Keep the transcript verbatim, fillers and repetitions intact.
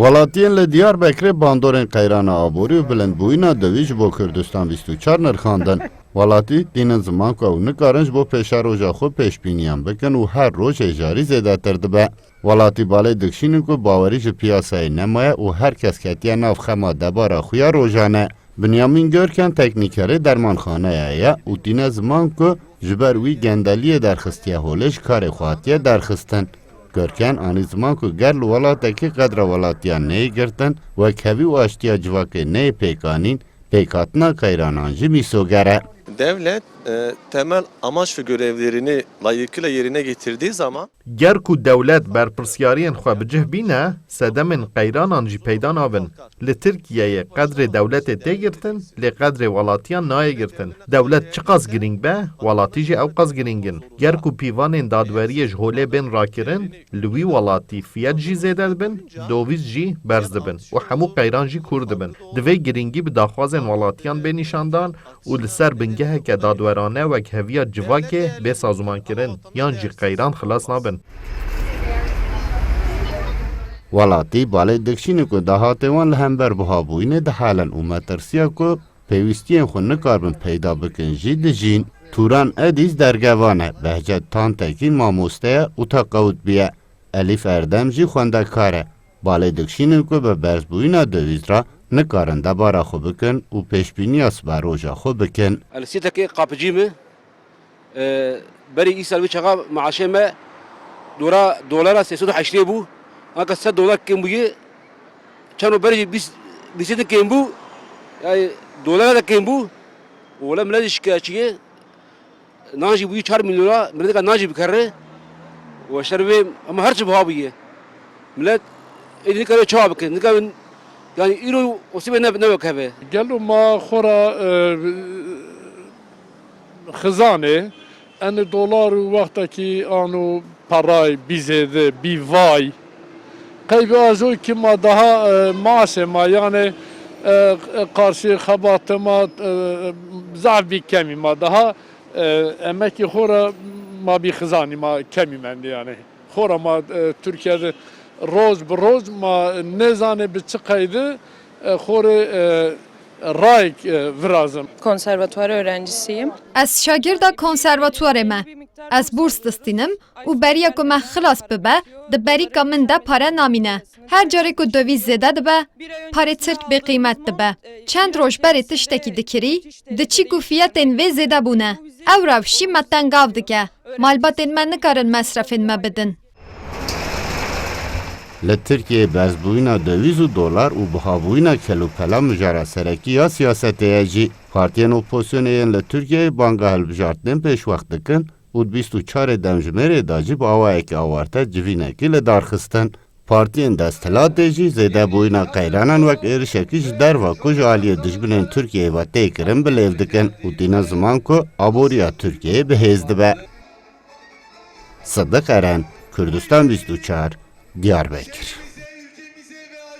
Welatiyên li Diyarbekirê bandorên qeyrana aborî û bilindbûyîna dewî ji bo Kurdistan bîst û çar nirxandin. Welatî tînin ziman ku ew nikarin ji bo pêşeroja xwe pêşbîniyan bikin û her roj hêjarî zêdetir dibe. Welatî balê dikişînin ku bawerî ji piyasayê nemaye û her kes ketiye nav xema debara xwe ya rojane. Binyamîn Görken teknîkerê dermanxaneya ye û tîne ziman ku ji ber wî gendeliyê derxistiye holê ji karê xwe hatiye derxistin. Görken anî ziman ku ger li welatekî qedra welatiyan neyê girtin, wekhevî û aştiya civakê neyê pêkanîn, pêkhatina qeyranan jî mîsoger e. Devlet, e, temel amaç ve görevlerini layıkıyla yerine getirdiği zaman Ger ku dewlet berpirsyariyên xwe bi cih bîne, sedemên qeyranan jî peyda nabin. Li Tirkiyeyê qedrê dewletê tê girtin, lê qedrê welatiyan nayê girtin. Dewlet çiqas girîng be, welatî jî ewqas girîng in. Ger ku pîvanên dadweriyê ji holê bên rakirin, li wî welatî fiyet jî zêde dibin, dovîz jî berz dibin û hemû qeyran jî kûr dibin. Divê girîngî bi daxwazên welatiyan bê nîşandan û li ser bingeheke dadwerane wekheviya civakê bê sazûmankirin yan jî qeyran xilas nabin. Welatî balê dikişînin ku dahatê wan li hember buhabûyînê dihelin û metirsiya ku pêwîstiyên xwe nikarbin peyda bikin jî dijîn. Turan Edîz dergevan e, Behcet Tantekîn mamoste ye û teqewit bûye. Elîf Erdem jî xwendekar e. Balê dikişînin ku bi berzbûyîna dewîz re nikarin debara xwe bikin û pêşbîniya siberoja xwe bikin. Ez li Sîtekê qapicî me. E, berî îsal vê çaxa maaşê me dora dolara sê sed û heştê bû. Anka sed dolar kêm bûye. Çend ro berî jî bîst, bîst kêm bû. Yani dolara da kêm bû. Wele millet jî şikayetçî ye. Nan jî bûyî çar milyon lira, miletika nan jî bikere. Û ji ber vê hema her çi biha bûye. Milet êdî nikare çawa bike, nikare, yani îro osîbê ne, ne wek heve. Gelo ma xora, e, xizanê, enê dolar û wextekî ano paray bî zêde, bî vay. Qey bi ajoy ki ma daha, e, maaşê ma, yani, e, qarşî xebatê ma, e, zaf bî kemî ma daha. E, emekî xora ma bî xizanî ma kemî mendî yani. Xora ma, e, Tirkiye de roj bi roj ma nêzane bi çi qeyde, e, xorê, e, rayek, e, virazim. Konservatuvar öğrencisiyim. Ez şagirda konservatuvarê me. Ez bûrs distînim û beriya ku me xilas bibe, di berîka min de pare namîne. Her carê ku dovîz zêde dibe, parê tirk bêqîmet dibe. Çend roj berê tiştekî dikirî, diçî ku fiyetên vê zêde bûne. Ew rewş jî me tengav dike. Malbatên me nikarin mesrefên me bidin. Li Tirkiyeyê berzbûyîna dewîz û dolar û bihabûyîna kelûpela mijara serekî ya siyasetê ye jî. Partiyên opozisyonê yên li Tirkiyeyê banga hilbijartinên pêşwext dikin û di bîst û çarê demjimêrê de jî bi awayekî awarte civînekî li dar xistin. Partiyên desthilatê jî zêdebûyîna qeyranan wek êrişekî ji derve ku ji aliyê dijminên Tirkiyeyê ve tê kirin bi lêv dikin û tîne ziman ku aboriya Tirkiyeyê bi hêz dibe. Sidiq Eren, Kurdistan bîst û çar, Diyarbekir.